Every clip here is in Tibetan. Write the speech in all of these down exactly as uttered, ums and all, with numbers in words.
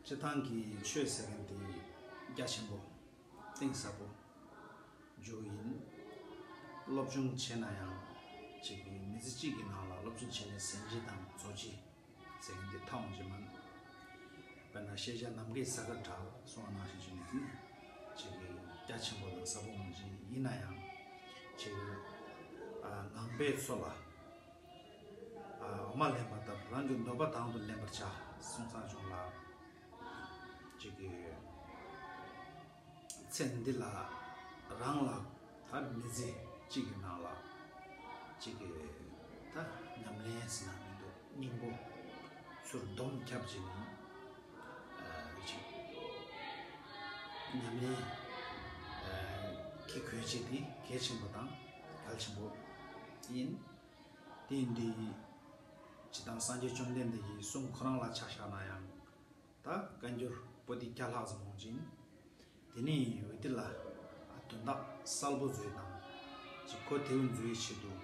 སྤྱིར་བཏང་གི་ཆོས་ཟེར་མཁན་དེ་རྒྱ་ཆེན་པོ་གཏིང་ཟབ་པོ་འཇུག་ཡིན། སློབ་སྦྱོང་བྱས་ན་ཡང་ཅིག་གི་མི་ཚེ་གཅིག་གི་ནང་ལ་སློབ་སྦྱོང་བྱས་ནས་ཟིན་བྲིས་དང་རྫོགས་བྱེད་ཟེར་མཁན་དེ་མཐའ་འོང་གི་མ་རེད། དཔེར་ན་ཤེས་བྱ་ནམ་མཁའི་ས་ག་འདྲ་གསུངས་པ་ནང་བཞིན་བྱས་ནས་དེ་ནི་ཅིག་གི་རྒྱ་ཆེན་པོ་དང་ཟབ་པོ་མ་ཅིག་ཡིན་ན་ཡང་ཅིག་གི་ཨ་ངང་པའི་ཚོ་ལ། ཨ་འོ་མ་ལེན་པ་ལྟར་རང་གི་འདོད་པ་དང་དུ་ལེན་པར་བྱ་གསུངས་ཙང་བྱུང་ལ། ཅིག་གི་ཚེ་འདི་ལ་རང་ལ་ད་མི་ཚེ་གཅིག་གི་ནང་ལ་ཅིག་གི་ད་ཉམས་ལེན་ཟེར་ན་མི་འདུག་སྙིང་པོ་ཚུར་སྡོམ་ཁྱབ་ཅིག་ནི་ཨ་ཅིག་ཉམས་ལེན་ཨ་གྱི་གོས་ཆེན་དེ་གལ་ཆེན་པོ་དང་གལ་ཆེན་པོ་ཡིན། དེ་ཡིན་དུས་སྤྱིར་བཏང་སངས་རྒྱས་བཅོམ་ལྡན་འདས་ཀྱི་གསུང་ཁོ་རང་ལ་ཆ་བཞག་ན་ཡང་ད་བཀའ་འགྱུར་པོ་ཏི་བརྒྱ་ལྷག་ཙམ་འོང་ཅིང་། དེ་ནས་འོ་དེ་ལ་དོན་དག་གསལ་པོ་བཟོས་དང་ཅིག་གོ་དེའུ་འཛུལ་ཆེད་དུ།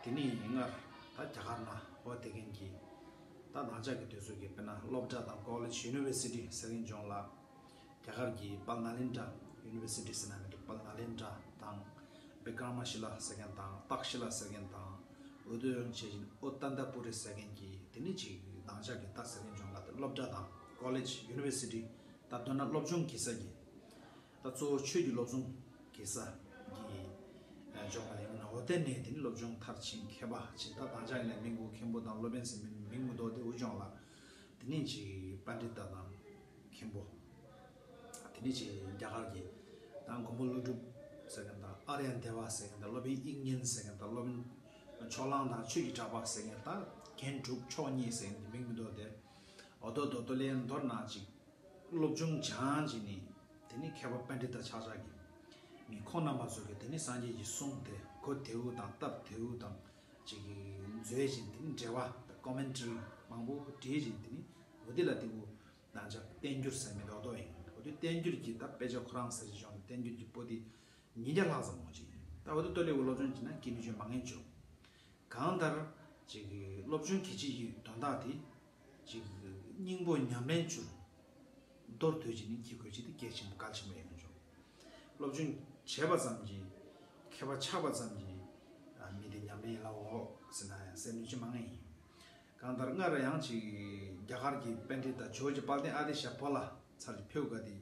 དེ་ནས་སྔར་ད་རྒྱ་གར་ན་འོ་དེ་མཁན་གྱི་ད་ནང་ཆ་གི་དུས་ཚོད་ཀྱི་དཔེར་ན་སློབ་གྲྭ་དང་ཀོ་ལེཇ་ཡུ་ནི་ཝར་སི་ཊི་ཟེར་མཁན་ཅིག་ལ། རྒྱ་གར་གྱི་པལ་ནཱ་ལེནྡྲ་ཡུ་ནི་ཝར་སི་ཊི་ཟེར་ན་མི་འདུག་པལ་ནཱ་ལེནྡྲ་དང་བི་ཀྲ་མ་ཤི་ལ་ཟེར་མཁན་དང་ཏཀ་ཤི་ལ་ཟེར་མཁན་དང་འོ་དེ་ཡང་བྱས་ཅིང་ཨོ་ཏན་ཏ་པུ་རི་ཟེར་མཁན་གྱི་དེ་ནི་ཅིག་དང་ཅག་གི་ད་ཟེར་མཁན་ཅིག་ལ་དེ་སློབ་གྲྭ་དང་ཀོ་ལེཇ་ཡུ་ནི་ཝར་སི་ཊི་ད་མདོར་ན་སློབ་སྦྱོང་བགྱི་ས་གི་ད་གཙོ་བོ་ཆོས་ཀྱི་སློབ་སྦྱོང་བགྱི་ས་གི་ཨ་ཅིག་ལ་ཡིན་ན་འོ་དེ་ནས་དེ་ནི་སློབ་སྦྱོང་མཐར་ཕྱིན་མཁས་པ་ཅིག་ད་དང་ཅག་ཡིན་ན་མིང་གོ་མཁན་པོ་དང་སློབ་དཔོན་ཟེར་མིང་མིང་མི་འདོགས་དེ་འུ་ཅོག་ལ། དེ་ནས་ཅིག་པཎྜི་ཏ་དང་མཁན་པོ། དེ་ནས་ཅིག་རྒྱ་གར་གྱི་ད་མགོན་པོ་ཀླུ་སྒྲུབ་ཟེར་མཁན་དང་ཨཱརྱ་དེ་བ་ཟེར་མཁན་དང་སློབ་དཔོན་དབྱིག་གཉེན་ཟེར་མཁན་དང་སློབ་དཔོན་ཕྱོགས་གླང་དང་ཆོས་ཀྱི་གྲགས་པ་ཟེར་མཁན་དང་རྒྱན་དྲུག་མཆོག་གཉིས་ཟེར་མཁན་གྱི་མིང་མི་འདོགས་ཏེ། འོ་དོ་དོ་དོ་ལས་མདོར་ན་ཅིག་སློབ་སྦྱོང་སྦྱངས་ཅིག་ནི་དེ་ནི་མཁས་པ་པཎྜི་ཏ་ཆགས་ཆགས་ཀྱི་མི་ཁོང་རྣམ་པ་ཚོ་གི་དེ་ནི་སངས་རྒྱས་ཀྱི་གསུང་དེ་གོ་དེའུ་དང་སྟབས་དེའུ་དང་ཅིག་གི་མཛོད་ཅིག་དེ་ནི་འགྲེལ་པ་ཀོ་མེན་ཊ་རི་མང་པོ་བྲིས་ཅིག་དེ་ནི། འོ་དེ་ལ་དེ་གུ་ནང་ཆ་བསྟན་འགྱུར་ཟེར་མི་རྡོག་རྡོག་ཡིན། འོ་དེ་བསྟན་འགྱུར་གྱི་ད་དཔེ་ཆ་ཁོ་རང་ཟེར་གྱི་ཡོང་བསྟན་འགྱུར་གྱི་པོ་ཏི་ཉིས་བརྒྱ་ལྷག་ཙམ་འོང་ཅིག་ད་འོ་དེ་ལྟོ་ལེ་བུ་སློབ་སྦྱོང་བྱས་ན་སྐྱིད་ནུས་ཆོད་མ་ངན་བྱུང་། གང་ལྟར་ཅིག་སློབ་སྦྱོང་གལ་ཆེ་ཡི་དོན་དག་དེ་ཅིག་སྙིང་པོ་ཉམས་ལེན་བྱུར་མདོར་བསྡུས་ཀྱི་ནི་གི་གོས་ཆེ་དེ་གལ་ཆེན་པོ་གལ་ཆེན་པོ་ཡིན་འོང་ཆོག་སློབ་སྦྱོང་བྱས་པ་ཙམ་གྱིས་མཁས་པ་ཆགས་པ་ཙམ་གྱིས་མི་དེ་ཉམས་ལེན་ལ་འོག་ཟེར་ན་ཡང་ཟེར་ནུས་ཆོད་མ་ངན་ཡིན། གང་ལྟར་སྔར་ཡང་ཅིག་རྒྱ་གར་གྱི་པཎྜི་ཏ་ཇོ་བོ་རྗེ་དཔལ་ལྡན་ཨ་ཏི་ཤ་བོད་ལ་ཚར་གྱི་ཕེབས་དགའ་དེ།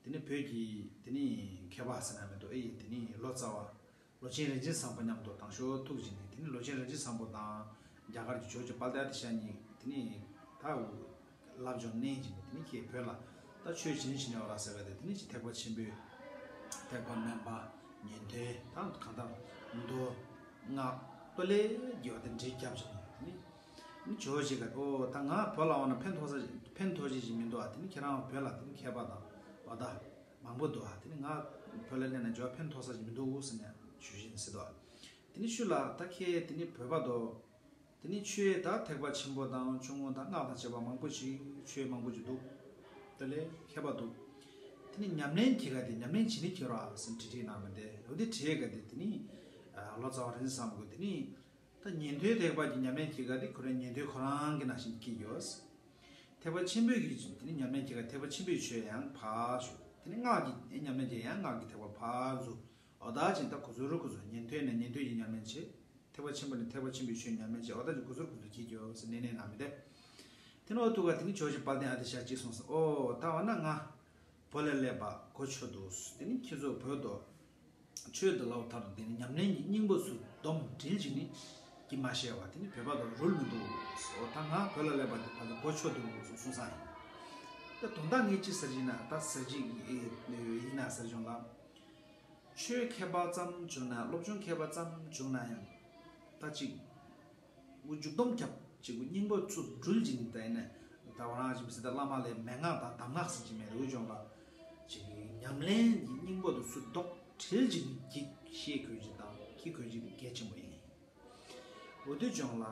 དེ་ནི་བོད་ཀྱི་དེ་ནི་མཁས་པ་ཟེར་ན་མི་འདུག་ཨེ་ཡི་དེ་ནི་ལོ་ཙཱ་བ་ལོ་ཆེན་རིན་ཆེན་བཟང་པོ་མཉམ་དུ་དང་ཤོག་ཐུག་ཅིག་ནི་དེ་ནི་ལོ་ཆེན་རིན་ཆེན་བཟང་པོ་དང་རྒྱ་གར་གྱི་ཇོ་བོ་རྗེ་དཔལ་ལྡན་ཨ་ཏི་ཤ་གཉིས་དེ་ནི་ད་ལབ་སྦྱོང་གནང་ཅིག་ནི་དེ་ནི་ཁྱེད་བོད་ལ་ད་ཆོས་བྱིན་བྱིན་ཡོད་ར་ཟེར་བ་དེ་དེ་ནི་ཅི་ཐེག་པ་ཆེན་པོའི་ཐེག་པ་དམན་པ་ཉན་ཐོས་དང་གང་ལྟར་མདོ་སྔགས་ལྟོ་ལས་རྒྱས་པ་དེ་འདྲའི་སྐྱབས་ཅིག་ནི་དེ་ནི། ནི་ཇོ་བོ་རྗེ་ག་ཨོ་ད་ང་བོད་ལ་འོང་ན་ཕན་ཐོགས་ས་ཕན་ཐོགས་ཅི་ཞིག་མི་འདུག་ཨ། དེ་ནི་ཁྱེད་རང་བོད་ལ་དེ་ནི་མཁས་པ་དང་བ་ད་མང་པོ་འདུག་ཨ། དེ་ནི་ང་བོད་ལ་སླེབས་ན་ཇོ་བོ་ཕན་ཐོགས་ས་ཞིག་མི་འདུག་ཟེར་ནས་ཞུ་བཞིན་ཟེར་འདུག་ཨ། དེ་ནི་ཤུ་ལ་ད་ཁྱེད་དེ་ནི་བོད་པ་འདུག་དེ་ནི་ཆོས་ད་ཐེག་པ་ཆེན་པོ་དང་ཆུང་ངུ་དང་སྔགས་དང་བཅས་པ་མང་པོ་ཞིག་ཆོས་མང་པོ་ཞིག་འདུག་དེ་ལས་མཁས་པ་འདུག་དེ་ནི་ཉམས་ལེན་གྱི་ག་དེ་ཉམས་ལེན་བྱེད་ནི་ཁྱེད་རང་ཟེར་དྲི་དྲི་གནང་མི་འདུག་འོ་དེ་དྲི་ག་དེ་དེ་ནི་ལོ་ཙཱ་བ་རིན་ཆེན་བཟང་པོ་གི་དེ་ནི། ད་ཉན་ཐོས་ཐེག་པ་གི་ཉམས་ལེན་བྱེད་ག་དེ་ཁོ་རང་ཉན་ཐོས་ཁོ་རང་གི་ནང་བཞིན་སྐྱེས་ཡོད། ཐེག་པ་ཆེན་པོའི་གི་དེ་ནི་ཉམས་ལེན་བྱེད་ག་ཐེག་པ་ཆེན་པོའི་ཆོས་ཡང་ཕར་ཞོག་དེ་ནི་སྔགས་ཀྱི་ཉམས་ལེན་བྱེད་ཡང་སྔགས་ཀྱི་ཐེག་པ་ཕར་འཛུལ། འོ་ད་ཅིག་ད་ཁོ་ཚོ་རུ་ཁོ་ཚོ་ཉན་ཐོས་ནས་ཉན་ཐོས་ཀྱི་ཉམས་ལེན་བྱེད། ཐེག་པ་ཆེན་པོ་ནས་ཐེག་པ་ཆེན་པོའི་ཆོས་ཉམས་ལེན་བྱེད། འོ་ད་ཅིག་ཁོ་ཚོ་རུ་ཁོ་ཚོ་སྐྱེས་ཡོད་ཟེར་ནན་ནན་ན་མི་དེ། དེ་ནི་འོ་ཐུག་ག་དེ་ནི་ཇོ་བོ་རྗེ་དཔལ་ལྡན་ཨ་ཏི་ཤ་ཅིག་གསུངས་སོང་། ཨོ་ད་འོ་ན་ང་བོད་ལ་སླེབས་པ་གོ་ཆོད་འདུག་དེ་ནི་ཁྱེད་ཚོ་བོད་དུ། ཆོས་འདི་ལའོ་ཐར་དེ་ནི་ཉམས་ལེན་གྱི་སྙིང་པོ་ཚུར་སྡོམ་དྲིལ་ཅིག་ནི་ཀྱི་མ་ཤེས་པ་དེ་ནི་བོད་པ་དང་རུལ་མི་འདུག་འོ་ད་ང་བོད་ལ་སླེབས་པ་དེ་ཕ་གི་གོ་ཆོད་འདུག་གསུངས་ས་ཡིན། ད་དོན་དག་ངས་ཅི་ཟེར་གྱི་ན་ད་ཟེར་གྱི་ཡིན་ན་ཟེར་བྱུང་ལ། ཆོས་མཁས་པ་ཙམ་བྱུང་ན་སློབ་སྦྱོང་མཁས་པ་ཙམ་བྱུང་ན་ཡང་ད་ཅིག་འུ་མཇུག་སྡོམ་རྒྱབ་ཅིག་གུ་སྙིང་པོ་ཚུར་དྲིལ་ཅིག་ནི་ད་ཡིན་ན་ད་བ་རང་ཅིག་མི་སྲིད་ད་བླ་མ་ལས་མན་ངག་དང་གདམས་ངག་ཟེར་གྱི་མེད་རུ་བྱུང་ལ། ཅིག་ཉམས་ལེན་གྱི་སྙིང་པོ་དུ་ཚུར་རྡོག་དྲིལ་ཅིག་ནི་ཀྱི་ཤེས་དགོས་ཅིག་དང་ཀྱི་དགོས་ཅིག་ནི་གལ་ཆེན་པོ་ཡིན། འོ་དུས་བྱུང་ལ།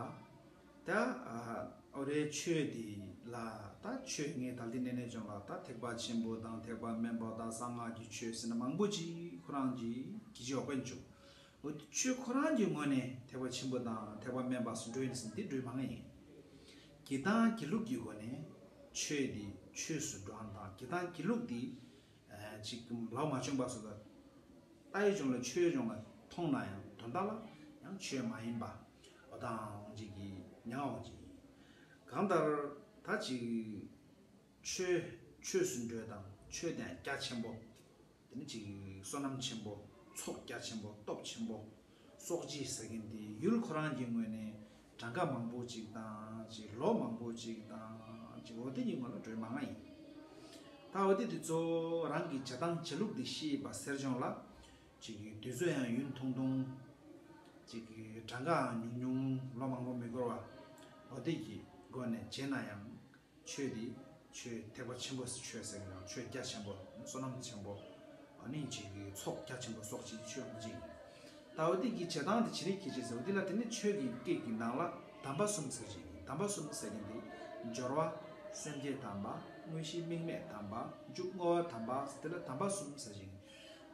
ད་ཨ་འོ་རེ་ཆོས་དེ་ལ་ད་ཆོས་ངས་ད་ལྟའི་གནས་ནས་བྱུང་ལ་ད་ཐེག་པ་ཆེན་པོ་དང་ཐེག་པ་དམན་པ་དང་གསང་སྔགས་ཀྱི་ཆོས་ཟེར་ན་མང་པོ་ཅིག་ཁོ་རང་གིས་གི་ཅི་འོག་པན་བྱུང་། འོ་དུས་ཆོས་ཁོ་རང་གི་ངོས་ནས་ཐེག་པ་ཆེན་པོ་དང་ཐེག་པ་དམན་པ་སུ་འགྲོ་ཡིན་ཟེར་འདི་འགྲོས་མང་ཡིན། གི་དང་གི་ལུགས་ཀྱི་སྒོ་ནས་ ཆོས་འདི་ཆོས་སུ་འགྲོ་བ་དང་། དགེ་དང་དགེ་ལུགས་འདི་ཨ་ཅིག་ལོ་མ་བྱུང་བ་སོགས་ལ་ལྟ་བའི་གཞུང་ལ་ཆོས་གཞུང་ལ་མཐོང་ན་ཡང་དོན་དག་ལ་ཡང་ཆོས་མ་ཡིན་པ་འོ་དང་ཅིག་གི་མྱང་འོང་ཅིག་ཡིན། གང་ལྟར་ད་ཅིག་ཆོས་ཆོས་སུ་འགྲོ་དང་ཆོས་དང་རྒྱ་ཆེན་པོ། དེ་ནི་ཅིག་བསོད་ནམས་ཆེན་པོ། ཚོགས་རྒྱ་ཆེན་པོ། སྟོབས་ཆེན་པོ། སོགས་ཀྱིས་ཟེར་མཁན་དེ་ཡུལ་ཁོ་རང་གི་ངོས་ནས་གྲངས་ཀ་མང་པོ་ཅིག་དང་ཅིག་ལོ་མང་པོ་ཅིག་དང་ཅིག་འོ་དེ་གི་ངོས་ལ་གྲོས་མང་ང་ཡིན། ད་འོ་དེ་དེ་ཚོ་རང་གི་བྱེད་སྟངས་བྱེད་ལུགས་དེ་ཤེས་པ་ཟེར་བྱུང་ལ། ཅིག་གི་དུས་ཚོད་ཡང་ཡུན་ཐུང་ཐུང་། ཅིག་གི་གྲངས་ཀའང་ཉུང་ཉུང་ལོ་མང་པོ་མི་འགོར་བ། འོ་དེ་གི་སྒོ་ནས་བྱས་ན་ཡང་། ཆོས་འདི་ཆོས་ཐེག་པ་ཆེན་པོ་ཆོས་ཟེར་ཡང་ཆོས་རྒྱ་ཆེན་པོ། བསོད་ནམས་ཆེན་པོ། ཨ་ནི་ཅིག་གི་ཚོགས་རྒྱ་ཆེན་པོ་སོགས་ཅིག་ཆོས་ཡོང་ཅིག་ད་འོ་དེ་གི་བྱེད་སྟངས་དེ་ཇི་ནི་སྐད་ཅེས་ཟེར་བ་འདི་ལ་དེ་ནི་ཆོས་ཀྱི་སྐད་ཀྱི་ནང་ལ་དམ་པ་གསུམ་ཟེར་ཅིག་དམ་པ་གསུམ་ཟེར་མཁན་དེ་སྦྱོར་བ། སེམས་བསྐྱེད་དམ་པ། དངོས་གཞི་དམིགས་མེད་དམ་པ། མཇུག་བསྔོ་བ་དམ་པ་ཟེར་དེ་ལ་དམ་པ་གསུམ་ཟེར་ཅིག་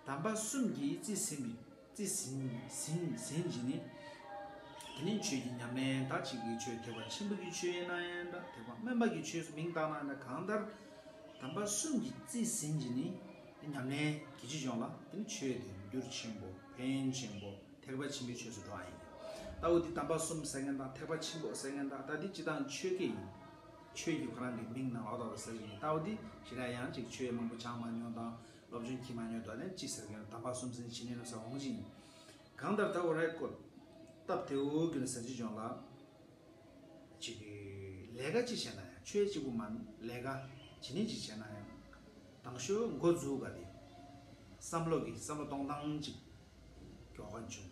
དམ་པ་གསུམ་གྱིས་རྩིས་ཟིན་པའི་རྩིས་ཟིན་ཟིན་ཟིན་བྱས་ནས། དེ་ནས་ཆོས་ཀྱི་ཉམས་ལེན་ད་ཅིག་གི་ཆོས་ཐེག་པ་ཆེན་པོ་གི་ཆོས་ཡིན་ན་ཡང་འདྲ། ཐེག་པ་དམན་པ་གི་ཆོས་སུ་མིང་བཏགས་ན་འདྲ། གང་ལྟར་དམ་པ་གསུམ་གྱིས་རྩིས་ཟིན་བྱས་ནས་ཉམས་ལེན་གྱི་ཅི་བྱུང་ལ་དེ་ནི་ཆོས་དེ་འགྱུར་ཆེན་པོ་ཕན་ཆེན་པོ་ཐེག་པ་ཆེན་པོའི་ཆོས་སུ་འགྲོ་བ་ཡིན། ད་འོ་དེ་དམ་པ་གསུམ་ཟེར་མཁན་དང་ཐེག་པ་ཆེན་པོ་ཟེར་མཁན་དང་ད་དེ་སྤྱི་དང་ཆོས་སྐད་ཡིན། ཆོས་ཀྱི་ཁོ་རང་གི་མིང་ནང་ལ་འོ་ད་འོ་ཟེར་བཞིན་ཡིན། ད་འོ་དེ་ཞེ་དྲག་ཡང་ཅིག་ཆོས་མང་པོ་སྦྱང་མ་མྱོང་དང་། སློབ་སྦྱོང་བགྱིས་མ་མྱོང་དུས་ནས་ཅི་ཟེར་མཁན་དམ་པ་གསུམ་ཟེར་བྱེད་ནས་ལ་ཟེར་འོང་ཞིང་། གང་ལྟར་ད་འོ་རེད་ཀོ། སྟབས་བདེ་བོ་གི་ནས་ཟེར་གྱི་བྱུང་ལ། ཅིག་གི་ལས་ཀ་ཅི་བྱས་ན་ཡང་ཆོས་གཅིག་པུ་མ་ལས་ཀ་ཇི་ནས་ཅི་བྱས་ན་ཡང་། དང་ཤོས་འགོ་འཛུགས་ག་དེ། བསམ་བློ་གི་བསམ་བློ་གཏོང་སྟངས་ཅིག་མགྱོགས་ག་བྱུང་།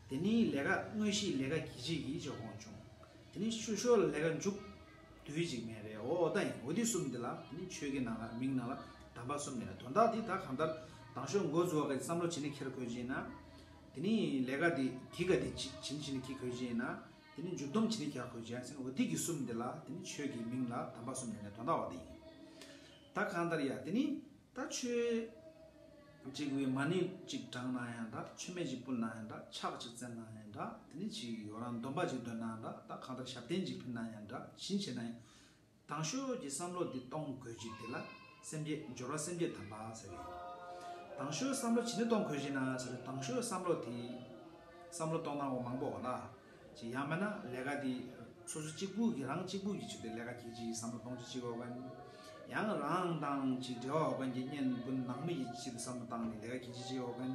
དེ་ནས་ལས་ཀ་དངོས་གཞི་ལས་ཀ་གི་ཅིག་གི་མགྱོགས་ག་བྱུང་། དེ་ནས་ཤུ་ཤོ་ལས་ཀ་མཇུག་དུས་ཅིག་མེད་རེད། འོ་འོ་ད་ཡིན། འོ་དེ་གསུམ་འདི་ལ་དེ་ནི་ཆོས་ཀྱི་ནང་ལ་མིང་ནང་ལ་དམ་པ་གསུམ་ནས་དོན་དག་འདི་ད་གང་ལྟར་དང་ཤོས་འགོ་འཛུགས་པ་གི་བསམ་བློ་བྱེད་ནི་ཁྱེར་དགོས་ཀྱི་ན། དེ་ནི་ལས་ཀ་འདི་གི་ག་འདི་ཅི་བྱིན་བྱིན་གྱི་དགོས་ཀྱི་ན། དེ་ནི་མཇུག་སྡོམ་བྱེད་ནི་རྒྱག་དགོས་ཀྱི་ཟེར་འོ་དེ་གི་གསུམ་འདི་ལ་དེ་ནི་ཆོས་ཀྱི་མིང་ལ་དམ་པ་གསུམ་ནས་དོན་དག་འོ་དེ་ཡིན། ད་གང་ལྟར་ཡ་དེ་ནི། ད་ཆོས་ཅིག་བའི་མ་ཎི་ཅིག་བགྲངས་ན་ཡང་འདྲ། མཆོད་མེ་ཅིག་ཕུལ་ན་ཡང་འདྲ། ཕྱག་ཅིག་བཙལ་ན་ཡང་འདྲ། དེ་ནི་ཅིག་ཡོ་རང་སྡོམ་པ་ཅིག་འདོན་ན་ཡང་འདྲ། ད་གང་ལྟར་ཞབས་བརྟན་ཅིག་ཕུལ་ན་ཡང་འདྲ། བྱིན་བྱེད་ན་ཡང་། དང་ཤོས་ཀྱི་བསམ་བློ་འདི་གཏོང་དགོས་ཀྱི་དེ་ལ་སེམས་བསྐྱེད་སྦྱོར་བ་སེམས་བསྐྱེད་དམ་པ་ཟེར་གི། དང་ཤོས་བསམ་བློ་ཇི་ནས་གཏོང་དགོས་ཀྱི་ན་ཟེར་དང་ཤོས་བསམ་བློ་དེ་བསམ་བློ་གཏོང་སྟངས་འོ་མང་པོ་འོ་ལ། ཅིག་ཡང་མིན་ན་ལས་ཀ་འདི་སོ་སོ་གཅིག་པུ་གི་རང་གཅིག་པུ་གི་ཆེད་དུ་ལས་ཀ་གི་ཅིག་བསམ་བློ་གཏོང་ཅིག་ཅིག་འོག་གན། ཡང་རང་དང་ཅིག་འབྲེལ་བ་འོག་གན་གྱི་གཉེན་སྤུན་ནང་མི་ཡི་ཆེད་དུ་བསམ་བློ་བཏང་ནས་ལས་ཀ་གི་ཅིག་ཅིག་འོག་གན།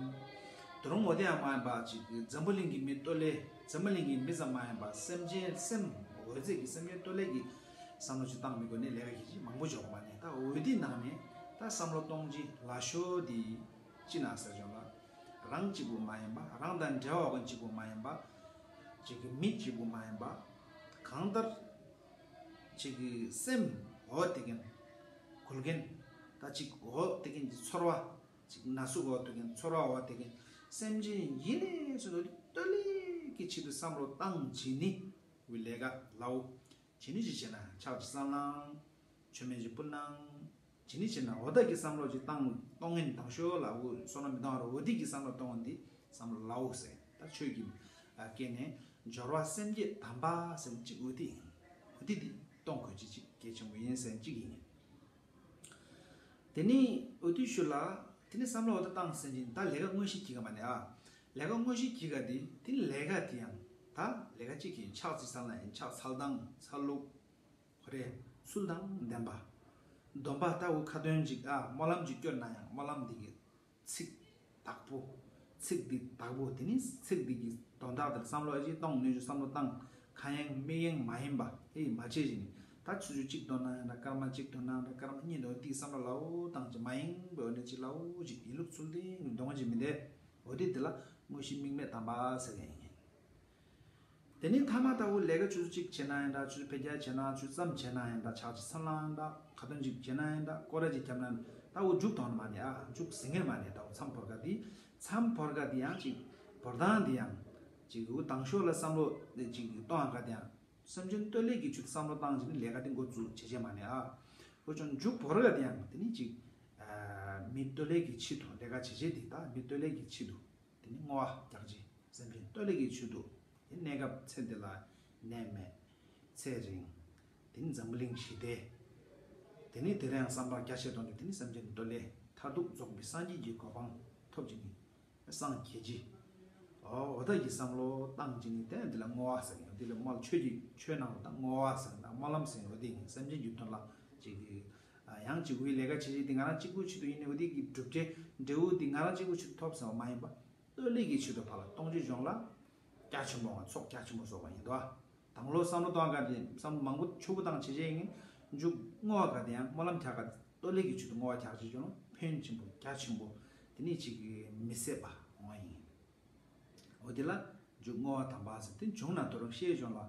དོ་རུང་འོ་དེ་ཡང་མ་ཡིན་པ་ཅིག་འཛམ་བུ་གླིང་གི་མི་ལྟོ་ལས་འཛམ་བུ་གླིང་གི་མི་ཙམ་མ་ཡིན་པ་སེམས་ཅན་སེམས་འོད་ཟེར་གྱི་སེམས་ཅན་ལྟོ་ལས་ཀྱི་བསམ་བློ་ཅིག་བཏང་མི་དགོས་ནས་ལས་ཀ་གི་ཅིག་མང་པོ་འཇོག་མ་ནས་ད་འོ་དེ་ནང་ནས་ད་བསམ་བློ་གཏོང་ཅིག་ལ་ཤོ་དེ་ཅི་ན་ཟེར་བྱུང་ལ། རང་གཅིག་པུ་མ་ཡིན་པ། རང་དང་འབྲེལ་བ་འོག་གན་གཅིག་པུ་མ་ཡིན་པ། གཅིག་གི་མི་གཅིག་པུ་མ་ཡིན་པ། གང་ལྟར་གཅིག་གི་སེམས་འོ་དེ་གན་གུལ་གན་ད་གཅིག་འོ་དེ་གན་གྱི་ཚོར་བ་གཅིག་ན་ཟུག་འོ་དེ་གན་ཚོར་བ་འོ་དེ་གན་སེམས་ཅན་ཡིན་ནས་སུ་ལྟོ་ལས་ཀྱི་ཆེད་དུ་བསམ་བློ་བཏང་བྱས་ནི་བའི་ལས་ཀ་ལའོ། ཇི་ནི་ཅི་བྱེད་ན་ཕྱག་ཅིག་བཙལ་ན། མཆོད་མེ་ཅིག་ཕུལ་ན། ཇི་ནི་བྱེད་ན་འོ་ད་གི་བསམ་བློ་ཅིག་བཏང་གཏོང་ངན་དང་ཤོ་ལ་འུ་སོ་ན་མི་གཏོང་ར་འོ་དི་གི་བསམ་བློ་གཏོང་འོ་འདི་བསམ་བློ་ལའོ་ཟེར། ད་ཆོས་ཀྱི་སྐད་ནས་སྦྱོར་བ་སེམས་བསྐྱེད་དམ་པ་ཟེར་གཅིག་འོ་དི་ཡིན། འོ་དི་འདི་གཏོང་དགོས་ཅིག་ཅིག་གལ་ཆེན་པོ་ཡིན་ཟེར་གཅིག་ཡིན། དེ་ནི་འོ་དི་ཤུ་ལ་དེ་ནི་བསམ་བློ་འོ་ད་བཏང་ཟེར་གྱིན་ད་ལས་ཀ་དངོས་གཞི་གྱི་ག་མ་ནས་ཨ། ལས་ཀ་དངོས་གཞི་གྱི་ག་དེ་དེ་ནི་ལས་ཀ་དེ་ཡང་ད་ལས་ཀ་གཅིག་གི་ཕྱག་ཅིག་བཙལ་ན་ཡིན། ཕྱག་འཚལ་སྟངས་འཚལ་ལུགས། ཁོ་རེ་ཚུལ་དང་ལྡན་པ། སྡོམ་པ་ལྟ་བུ་ཁ་ཏོན་ཅིག་ཨ་སྨོན་ལམ་ཅིག་སྐྱོར་ན་ཡང་སྨོན་ལམ་འདི་གི་ཚིག་དག་པོ། ཚིག་འདི་དག་པོ་དེ་ནི་ཚིག་འདི་གི་དོན་དག་དེར་བསམ་བློ་ཅིག་གཏོང་ནུས་ཀྱི་བསམ་བློ་བཏང་། ཁ་ཡེངས་མིག་ཡེངས་མ་ཡིན་པ་དེ་ཡིས་མ་བྱེད་ཅིག་ནི་ད་ཆུ་ཆུ་གཅིག་འདོན་ན་ཡང་འདྲ། སྐར་མ་གཅིག་འདོན་ན་འདྲ། སྐར་མ་གཉིས་འདོན་དེའི་བསམ་བློ་ལའོ་བཏང་ཅིག་མ་ཡེངས་པའི་འོ་ནས་ཅིག་ལའོ་ཅིག་ཡིན་ལུགས་ཚུལ་ལྡན་གྱི་འདོན་ཅིག་མི་འདས། འོ་དེ་དེ་ལ་དངོས་གཞི་དམིགས་མེད་དམ་པ་ཟེར་མཁན་ཡིན། དེ་ནས་ཐ་མ་ལྟ་བུ་ལས་ཀ་ཆུ་ཚོད་གཅིག་བྱེད་ན་ཡང་འདྲ། ཆུ་ཚོད་ཕལ་སྐྱར་བྱེད་ན་ཆུ་ཚོད་ཙམ་བྱེད་ན་ཡང་འདྲ། ཕྱག་ཅིག་འཚལ་ན་ཡང་འདྲ། ཁ་ཏོན་ཅིག་བྱེད་ན་ཡང་འདྲ། སྐོར་ར་ཅིག་བརྒྱབ་ན་ལྟ་བུ་མཇུག་དོན་མ་ནས་ཨ་མཇུག་ཟིན་ངེས་མ་ནས་ལྟ་བུ་མཚམས་བོར་ག་དེ་མཚམས་བོར་ག་དེ་ཡང་ཅིག་བོར་སྟངས་དེ་ཡང་ཅིག་འུ་དང་ཤོག་ལ་བསམ་བློ་ཅིག་གཏོང་ག་དེ་ཡང་སེམས་ཅན་ལྟོ་ལས་ཀྱི་ཆུ་བསམ་བློ་བཏང་ཅིག་ནི་ལས་ཀ་དེ་འགོ་བཙུགས་བྱེད་བྱེད་མ་ནས་ཨ་འུ་ཅུང་མཇུག་བོར་ག་དེ་ཡང་དེ་ནི་ཅིག་མི་ལྟོ་ལས་ཀྱི་ཆེད་དུ་ལས་ཀ་བྱེད་བྱེད་དེ་ད་མི་ལྟོ་ལས་ཀྱི་ཆེད་དུ། དེ་ནི་བསྔོ་བ་རྒྱག་ཅིང་སེམས་ཅན་བཏོལ་ལས་ཀྱི་ཆེད་དུ། དེ་གནས་སྐབས་ཚེ་འདི་ལ་ནད་མེད་ཚེ་རིང་། དེ་ནི་འཛམ་བུ་གླིང་ཞི་བདེ། དེ་ནས་དེ་རིང་བསམ་པ་རྒྱ་ཆེར་གཏོང་རྒྱུ་དེ་ནི་སེམས་ཅན་སྟོབས་ལས་མཐར་ཐུག་རྫོགས་པའི་སངས་རྒྱས་ཀྱི་གོ་འཕང་ཐོབ་ཅིང་ནི། སངས་རྒྱས་ཀྱི། འོ་ད་ཀྱི་བསམ་བློ་བཏང་ཅིང་ནི་དེ་འདི་ལ་བསྔོ་བ་ཟེར་ཡོད། འདི་ལ་སྨོན་ཆོས་ཀྱི་ཆོས་ནང་ལ་ད་བསྔོ་བ་ཟེར་ན་སྨོན་ལམ་ཟེར་ཡོད། དེ་ཡིན་སེམས་ཅན་གྱི་དོན་ལ་ཅིག་གི་ཡང་ཅིག་འོའི་ལས་ཀ་བྱེད་ཅིག་དེ་ང་རང་གཅིག་པུ་ཆེད་དུ་ཡིན་ནི་འོ་དེ་གི་གྲུབ་འབྲས་འབྲས་བུ་དེ་ང་རང་གཅིག་པུ་ཆེད་དུ་ཐོབ་ཟེར་བ་མ་ཡིན་པ། སྟོད་ལས་ཀྱི་ཆེད་དུ་ཕར་ལ་གཏོང་ཆོས་སྦྱོང་ལ་རྒྱ་ཆེན་པོ་ང་ཚོགས་རྒྱ་ཆེན་པོ་བཟོ་བ་ཡིན་དོ། དང་བློ་བསམ་བློ་གཏོང་ག་དེ་བསམ་བློ་མང་པོ་ཆུ་བོ་དང་བྱེད་བྱེད་ཡིན། མཇུག་བསྔོ་བ་ག་དེ་ཡང་སྨོན་ལམ་རྒྱག་ག་སྟོད་ལས་ཀྱི་ཆེད་དུ་བསྔོ་བ་རྒྱག་བྱེད་ཆོས་ལ་ཕན་ཆེན་པོ་རྒྱ་ཆེན་པོ་དེ་ནི་ཅིག་མི་ཟད་པ་འོང་བ་ཡིན། འོ་དེ་ལ་མཇུག་བསྔོ་བ་དམ་པ་ཟེར་དེ་བྱུང་ན་དོ་རུང་ཤེས་སྦྱོང་ལ།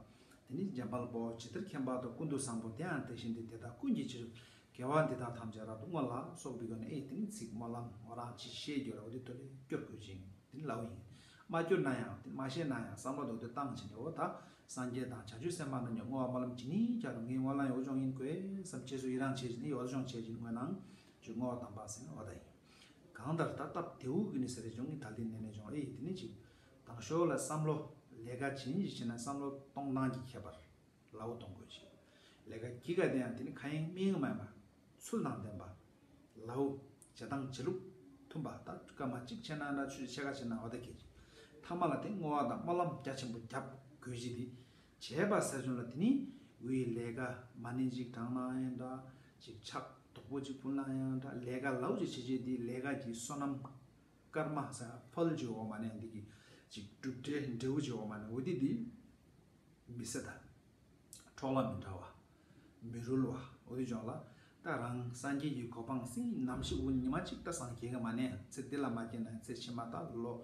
དེ་ནི་འཇམ་དཔལ་དཔའ་བོ་ཇི་ལྟར་མཁྱེན་པ་དང་ཀུན་ཏུ་བཟང་པོ་དེ་ཡང་དེ་བཞིན་ཏེ། དེ་དག་ཀུན་གྱི་ཕྱིར་དགེ་བ་འདི་དག་ཐམས་ཅད་རབ་ཏུ་བསྔོ་ལ་སོགས་པའི་སྒོ་ནས་ཨེ་དེ་ནི་ཚིག་སྨོན་ལམ་འོ་རང་ཅི་ཤེས་རྒྱུ་ར་འོ་དེ་དོ་ལས་སྐྱོར་དགོས་ཅིང་དེ་ནི་ལའོ་ཡིན། མ་སྐྱོར་ན་ཡང་དེ་མ་ཤེས་ན་ཡང་བསམ་བློ་དོ་དེ་བཏང་ཕྱིན་ཏེ་འོ་ད་སངས་རྒྱས་དང་བྱང་ཆུབ་སེམས་དཔའ་རྣམས་ཀྱི་བསྔོ་བ་སྨོན་ལམ་ཇི་སྙེད་བརྒྱབ་རུང་ངའི་སྨོན་ལམ་ཡང་འོ་ཅོང་ཡིན་དགོས་བསམ་རྗེས་སུ་ཡི་རང་བྱེད་ཅིང་ནི་འོ་ཅོང་བྱེད་ཅིང་དངོས་སྣང་ཅིག་བསྔོ་བ་དམ་པ་ཟེར་ན་འོ་ད་ཡིན། གང་ལྟར་ད་སྟབས་བདེ་བོ་གི་ནི་ཟེར་རེ་བྱུང་གི་ད་ལྟའི་ནས་ནས་བྱུང་ཨེ་དེ་ནི་ཅིག་དང་ཤོག་ལ་བསམ་བློ་ལས་ཀ་ཇི་ནི་ཞིག་བྱེད་ན་བསམ་བློ་གཏོང་སྟངས་ཀྱི་ཁྱད་པར་ལའོ་གཏོང་དགོས་ཅིག་ལས་ཀ་གི་ག་དེ་ཡང་དེ་ནི་ཁ་ཡེངས་མིག་ཡེངས་མ་ཡིན་པ་ཚུལ་དང་ལྡན་པ་ལའོ་བྱེད་སྟངས་བྱེད་ལུགས་མཐུན་པ་ད་སྐར་མ་གཅིག་བྱས་ན་འདྲ་ཆུ་ཚོད་ཕྱེད་ཀ་བྱས་ན་འོ་ད་གི་ཅིག་མཐའ་མ་ལ་དེ་བསྔོ་བ་དང་སྨོན་ལམ་རྒྱ་ཆེན་པོ་རྒྱབ་དགོས་ཅིག་དེ་བྱས་པ་ཟེར་བྱུང་ལ་དེ་ནི་འུའི་ལས་ཀ་མ་ཎི་གཅིག་བགྲང་ན་ཡང་འདྲ་ཅིག་ཕྱག་རྡོག་པོ་གཅིག་ཕུལ་ན་ཡང་འདྲ་ལས་ཀ་ལའོ་ཅིག་བྱེད་ཅིག་དེ་ལས་ཀ་གི་བསོད་ནམས། ཀརྨ་ཟེར་ཕལ་གྱི་འོག་མ་ནས་འདི་གི་ཅིག་གྲུབ་འབྲས་འབྲས་བུ་གྱི་འོག་མ་ནས་འོ་དེ་འདི་མི་ཟད་ད། འཕྲོག་ལ་མི་འདྲ་བ། མི་རུལ་བ་འོ་དེ་ཅོག་ལ་ད་རང་སངས་རྒྱས་ཀྱི་གོ་འཕང་སྲིད་ནམ་ཞིག་འོ་ཉི་མ་གཅིག་ད་སངས་རྒྱས་ཀྱི་མ་ནས་ཚེ་འདི་ལ་མ་སྐྱེས་ན་ཚེ་ཕྱི་མ་ད་ལོ་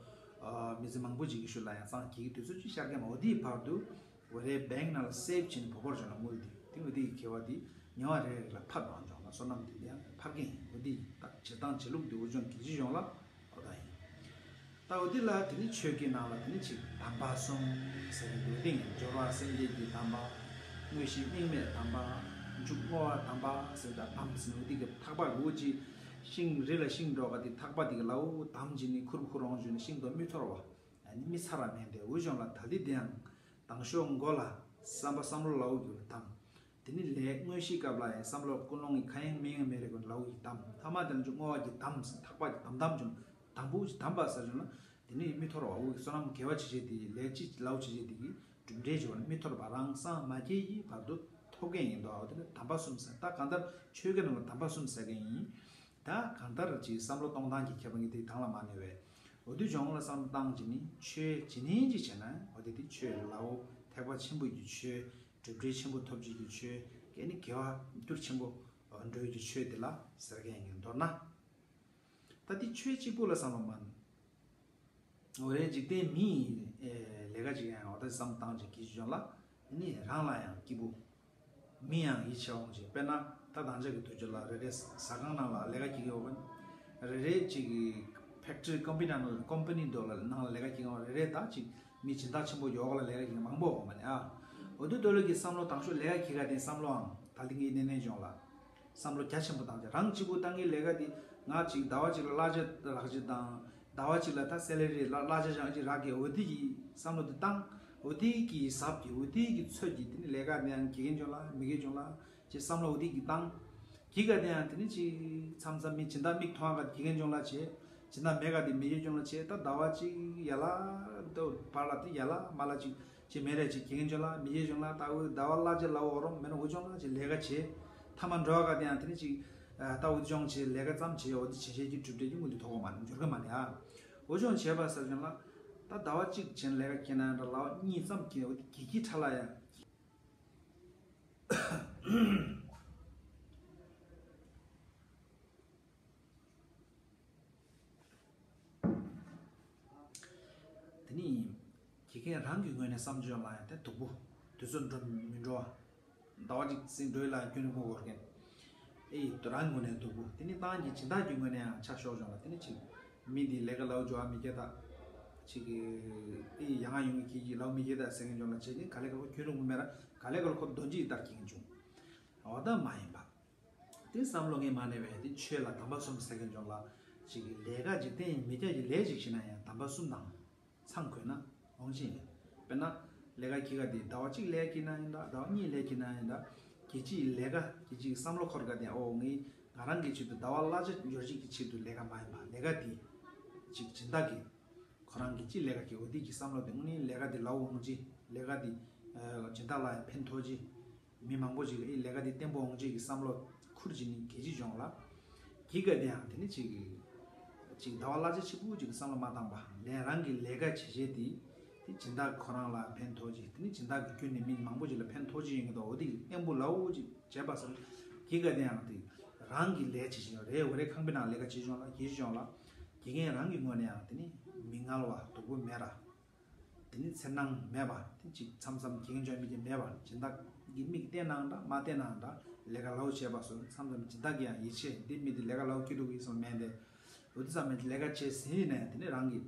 མི་ཚེ་མང་པོ་ཅིག་གི་ཤུལ་ལ་ཡང་སངས་རྒྱས་ཀྱི་དུས་ཚོད་ཅིག་ཤར་གི་མ་འོ་དེའི་བར་དུ་འོ་རེ་བེང་ནང་ལ་སེབ་བྱས་ནས་བོ་བོར་ཅོག་ལ་དངུལ་འདི་དེ་འོ་དེ་གི་ཁེ་བ་འདི་ཉི་མ་རེ་རེ་ལ་ཕར་འགྲོ་ཅོག་ལ་བསོད་ནམས་འདི་ཡང་འཕར་གི་ཡིན་འོ་དེ་ད་བྱེད་སྟངས་བྱེད་ལུགས་འདི་འོ་ཅོག་གི་ཅི་ཅོག་ལ། འོ་ད་ཡིན། ད་འོ་དེ་ལ་དེ་ནི་ཆོས་ཀྱི་ནང་ལ་དེ་ནི་ཅིག་དམ་པ་གསུམ་ཟེར་ནས་འདུག་སྟེང་སྦྱོར་བ་སེམས་བསྐྱེད་ཀྱི་དམ་པ། དངོས་གཞི་དམིགས་མེད་དམ་པ། མཇུག་བསྔོ་བ་དམ་པ་ཟེར་ད་དམ་ཟེར་ནས་འོ་དེ་གི་ཐག་པ་འོ་ཅི་ཤིང་རི་ལ་ཤིང་འགྲོ་ག་དེ་ཐག་པ་དེ་གི་ལའོ་དམ་བྱས་ནས་ཁུར་ཁུར་འོང་བྱས་ནས་ཤིང་དུ་མི་འཐོར་བ། ཨ་ནི་མི་ཚར་བ་མེད་དེ་འོ་ཅོག་ལ་ད་ལི་དེ་ཡང་དང་ཤོག་མགོ་ལ་བསམ་པ་བསམ་བློ་ལའོ་གི་དམ། དེ་ནི་ལས་དངོས་གཞིའི་སྐབས་ལ་ཡང་བསམ་བློ་ཀུན་སློང་གི་ཁ་ཡེངས་མིག་ཡེངས་མེད་རེ་ཀུན་ལའོ་གི་དམ། ཐ་མ་དེ་ལ་ཅིག་བསྔོ་བ་གི་དམ་ཟེར་ཐག་པ་གི་དམ་དམ་བྱུང་དང་པོ་གི་དམ་པ་ཟེར་བྱུང་ན་དེ་ནི་མི་འཐོར་བ་འོ་གི་བསོད་ནམས་དགེ་བ་བྱེད་བྱེད་དེ་ལས་ཅི་ལའོ་བྱེད་བྱེད་དེ་གི་གྲུབ་འབྲས་བྱེད་བ་ནི་མི་འཐོར་བ་རང་སངས་མ་རྒྱས་ཀྱི་བར་དུ་ཐོབ་མཁན་ཡིན་དོ། འོ་དེ་ནི་དམ་པ་གསུམ་ཟེར་ད་གང་ལྟར་ཆོས་ཀྱི་ནང་ལ་དམ་པ་གསུམ་ཟེར་མཁན་ཡིན། ད་གང་ལྟར་ཅིག་བསམ་བློ་གཏོང་སྟངས་ཀྱི་ཁྱད་པར་ངེས་དེ་དང་ལ་མ་ནས་བས། འོ་དུས་ལྗོངས་ལ་བསམ་བློ་བཏང་ཅི་ནི་ཆོས་ཇི་ནིང་ཅིག་བྱས་ན་འོ་དེ་དེ་ཆོས་ལའོ་ཐེག་པ་ཆེན་པོ་གི་ཆོས་གྲུབ་འབྲས་ཆེན་པོ་ཐོབ་བྱེད་ཀྱི་ཆོས་ཀྱི་ནི་དགེ་བ་འགྱུར་ཆེན་པོ་འགྲོ་ཡི་ཆོས་དེ་ལ་ཟེར་མཁན་ཡིན་མདོར་ན། ད་དེ་ཆོས་གཅིག་པུ་ལ་བསམ་བློ་མ། འོ་རེད་འཇིག་རྟེན་མི་ཡི་ལས་ཀ་ཅིག་ཡང་འོ་ད་བསམ་བཏང་ཅིག་གི་ཅོག་ལ་ནི་རང་ལ་ཡང་སྐྱིད་པོ། མི་ཡང་ཡིད་ཆེས་འོང་ཅིག་དཔེར་ན་ད་དང་ཆ་གི་དུས་ཚོད་ལ་རེ་རེ་ཟ་ཁང་ནང་ལ་ལས་ཀ་གྱི་ཡོད་པ་ནི་རེ་རེ་ཅིག་གི་ཕེག་ཊི་རི་ཀོམ་པ་ནི་ནང་ལ་ལས་ཀ་གྱི་ཡོད་རེ་རེ་ད་ཅིག་མི་སྦྱིན་བདག་ཆེན་པོ་ཡོག་ལ་ལས་ཀ་གྱི་མང་པོ་འོང་བ་ནི་ཨ། འོ་དུ་དོ་ལོ་གི་བསམ་བློ་དང་ཤོག་ལས་ཀ་གྱི་ག་དེ་བསམ་བློའང་ད་ལྟ་ངའི་ནན་ནན་ཅོག་ལ་བསམ་བློ་རྒྱ་ཆེན་པོ་བཏང་ཅིག་རང་གཅིག་པུ་ད་ངའི་ལས་ཀ་དེ་ང་ཅིག་ཟླ་བ་གཅིག་ལ་གླ་ཆ་རག་ཅིག་དང་། ཟླ་བ་གཅིག་ལ་ད་སེ་ལ་རི་ལ་གླ་ཆ་ཅང་ཅིག་རག་གི་འོ་དེ་གི་བསམ་བློ་དེ་བཏང་། འོ་དེ་གི་ཟབ་ཀྱི་འོ་དེ་གི་ཚོད་ཀྱི་དེ་ནི་ལས་ཀ་དེ་ཡང་དགེ་རྒན་ཅོག་ལ་མི་དགེ་ཅོག་ལ་ཅེས་བསམ་བློ་འོ་དེ་གི་བཏང་། གི་ག་དེ་ཡང་དེ་ནི་ཅིག་མཚམས་མཚམས་མི་སྦྱིན་བདག་མིག་མཐོང་ག་དགེ་རྒན་ཅོག་ལ་བྱེད། སྦྱིན་བདག་མེད་ག་དེ་མི་དགེ་ཅོག་ལ་བྱེད། ད་ཟླ་བ་གཅིག་ཡ་ལ་ད་བར་ལ་དེ་ཡ་ལ་མ་ལ་ཅིག་ཅེས་མེད་རེད་ཅིག་དགེ་རྒན་ཅོག་ལ་མི་དགེ་ཅོག་ལ་ད་འོ་ཟླ་བ་གླ་ཆ་ལ་འོ་རོམ་མེད་ན་འོ་ཅོག་ལ་ཅིག་ལས་ཀ་བྱེད། ཐ་མ་འགྲོ་ག་དེ་ཡང་དེ་ནི་ཅིག་ད་འོ་དེ་ཅོག་བྱེད་ལས་ཀ་ཙམ་བྱེད་འོ་དེ་བྱེད་བྱེད་ཀྱི་གྲུབ་འབྲས་ཀྱི་དངུལ་དེ་ཐོག་ག་མ་ནི་འབྱོར་ག་མ་ནི་ཨ། འོ་ཅོག་བྱས་པ་ཟེར་ཅོག་ལ། ད་ཟླ་བ་གཅིག་བྱས་ལས་ཀ་སྐྱེལ་ན་ཡང་འདྲ་ལ་གཉིས་ཙམ་སྐྱེལ་འོ་དེ་གི་གི་ཁྲ་ལ་ཡང་། དེ་ནི་དགེ་རྒན་རང་གི་ངོས་ནས་བསམ་བྱུང་ལ་ཡང་དེ་སྡུག་པོ་དུས་ཚོད་འགྲོ་མི་འགྲོ་བ། ཟླ་བ་གཅིག་ཟིན་འགྲོ་ཡི་ལ་རྒྱུན་རིང་པོ་འགོར་མཁན། ཨེ་ཡི་རང་ངོས་ནས་སྡུག་པོ་དེ་ནི་ཏང་གི་སྦྱིན་བདག་གི་ངོས་ནས་ཡང་ཆ་ཤོག་བྱུང་ལ་དེ་ནི་ཅིག་མི་འདི་ལས་ཀ་ལའོ་འགྲོ་བ་མི་སྐྱེ་ད། ཅིག་གི་ཨེ་ཡི་ཡ་ང་ཡོང་གི་གི་ལའོ་མི་སྐྱེ་ད་ཟེར་མཁན་བྱུང་ལ་བྱེད་ཀྱིན་ག་ལེ་ག་ལོ་རྒྱུན་རིང་པོ་མེད་ར་ག་ལེ་ག་ལོ་ཁོ་འདོན་གྱི་ཡི་ལྟར་གྱིན་བྱུང་། འོ་ད་མ་ཡིན་པ། དེ་བསམ་བློ་ངས་མ་ནས་བས་དེ་ཆོས་ལ་དམ་པ་གསུམ་ཟེར་མཁན་བྱུང་ལ། ཅིག་གི་ལས་ཀ་འཇིག་རྟེན་མི་སྐྱ་གི་ལས་ཅིག་བྱེད་ན་ཡང་དམ་པ་གསུམ་དང་ཚང་དགོས་ན་འོང་ཅི་ཡིན། དཔེར་ན་ལས་ཀ་གི་ག་དེ་ཟླ་བ་གཅིག་ལས་ཀྱི་ན་ཡིན་ད་ཟླ་བ་གཉིས་ལས་ཀྱི་ན་ཡིན་ད། སྐད་ཅིག་ལས་ཀ་སྐད་ཅིག་བསམ་བློ་འཁོར་ག་དེ་ཨོ་ངས་ང་རང་གི་ཆེད་དུ་ཟླ་བ་གླ་ཆ་འབྱོར་ཅིག་གི་ཆེད་དུ་ལས་ཀ་མ་ཡིན་པ་ལས་ཀ་དེ་ཅིག་སྦྱིན་བདག་གི་ཁོ་རང་གི་ཅི་ལས་ཀ་གི་འོ་དེ་གི་བསམ་བློ་དེ་དངོས་གནས་ལས་ཀ་དེ་ལའོ་འོང་ཅི་ལས་ཀ་དེ་སྦྱིན་བདག་ལ་ཡང་ཕན་ཐོགས་ཅི། མི་མང་པོ་ཅིག་ལ་ཨི་ལས་ཀ་འདི་བརྟན་པོ་འོང་ཅིག་གི་བསམ་བློ་ཁུར་ཅིག་ནི་གལ་ཆེ་བྱུང་ལ། གི་ག་དེ་ཡང་དེ་ནི་ཅིག་གི་ཅིག་ཟླ་བ་གླ་ཆ་ཆེ་པོ་ཅིག་གི་བསམ་བློ་མ་བཏང་པ་ལས་རང་གི་ལས་ཀ་བྱེད་བྱེད་དེ་དེ་སྦྱིན་བདག་ཁོ་རང་ལ་ཕན་ཐོགས་ཅིག་དེ་ནི་སྦྱིན་བདག་གི་བརྒྱུད་ནས་མི་མང་པོ་ཅིག་ལ་ཕན་ཐོགས་ཅིག་ཡོང་གི་འདུག་འོ་དེ་གི་བརྟན་པོ་ལའོ་ཅིག་བྱས་པ་སོང་། གི་ག་དེ་ཡང་དེ་རང་གི་ལས་བྱེད་བཞིན་རེད་འོ་རེད་ཁང་པའི་ནང་ལས་ཀ་བྱེད་བྱུང་ལ་གལ་ཆེ་བྱུང་ལ་དགེ་རྒན་རང་གི་ངོས་ནས་ཡང་དེ་ནི་མི་ངལ་བ་སྡུག་པོ་མེད་ར། དེ་ནི་འཚེར་སྣང་མེད་པ་དེ་གཅིག་མཚམས་མཚམས་གྱེན་འཇོག་མི་དེ་མེད་པ་སྦྱིན་བདག་གི་མིག་བལྟས་ནའང་འདྲ་མ་བལྟས་ནའང་འདྲ་ལས་ཀ་ལའོ་བྱས་པ་སོང་མཚམས་མཚམས་སྦྱིན་བདག་གི་ཡང་ཡིད་ཆེས་འདི་མི་དེ་ལས་ཀ་ལའོ་སྐྱིད་སྡུག་ཡིན་སོང་མེད་དེ། འོ་དེ་ཙམ་མེད་ལས་ཀ་བྱས་ཟིན་ནས་དེ་ནི་རང་གི་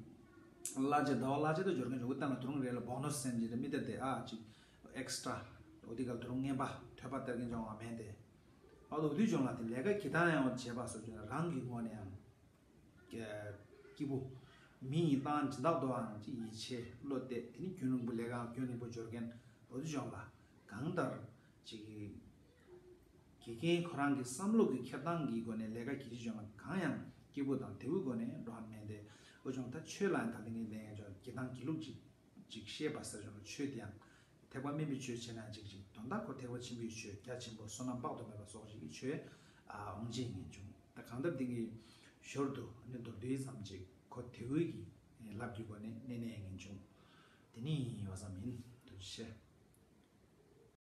གླ་ཆ་ཟླ་བ་གླ་ཆ་དང་འབྱོར་མཁན་ཇོ་བོ་བཏང་ལ་དུ་རུང་རེ་ལ་བོ་ནོ་སི་ཟེར་གྱི་རེད་མི་དེ་དེ་ཨ་ཅིག་ཨེག་སི་ཊ་ར་འོ་དེ་ག་དུ་རུང་རྔན་པ་ཐོད་པ་སྟེར་མཁན་ཇོ་བོ་མེད་དེ། ཨ་དོ་དུས་ཇོ་ལ་དེ་ལས་ཀ་གི་ད་ཡང་འོ་བྱས་པ་སོང་རང་གི་ངོས་ནས་ཡང་། སྐྱིད་པོ། མི་ཡིན་སྟངས་སྦྱིན་བདག་དོའང་ཅིག་ཡིད་ཆེས་བློ་གཏད་དེ་ནི་རྒྱུན་རིང་པོ་ལས་ཀའང་རྒྱུན་རིང་པོ་འབྱོར་མཁན་འོ་དེ་ཅོག་ལ་གང་ལྟར་ཅིག་དགེ་རྒན་ཁོ་རང་གི་བསམ་བློ་གི་འཁྱེར་སྟངས་ཀྱི་སྒོ་ནས་ལས་ཀ་གི་ཅིག་ཅོག་ལ་གང་ཡང་སྐྱིད་པོ་དང་བདེ་བོའི་སྒོ་ནས་འགྲོ་བ་མེད་དེ་འོ་ཅོག་ད་ཆོས་ལ་ཡང་ད་ལྟ་ངས་ལན་ཡང་ཅོག་དགེ་སྟངས་དགེ་ལུགས་ཅིག་ཅིག་ཤེས་པ་ཟེར་ཅོག་ལ་ཆོས་དེ་ཡང་། ཐེག་པ་དམན་པའི་ཆོས་བྱས་ན་ཅིག་ཅིག་དོན་དག་ཁོ་ཐེག་པ་ཆེན་པོའི་ཆོས་རྒྱ་ཆེན་པོ་བསོད་ནམས་དཔག་ཏུ་མེད་པ་སོགས་ཞིག་གི་ཆོས་ཨ་འོང་ཅེས་ངེས་བྱུང་། ད་གང་ལྟར་འདི་གི་ཞོར་དུ་ནི་མདོར་བསྡུས་ཙམ་ཅིག་ཁོ་དེ་འུའི་གི་ལབ་ཀྱི་སྒོ་ནས་གནས་ནས་ངེས་བྱུང་། དེ་ནི་ཡོ་བསམ་ཡིན་དུ་ཆེ།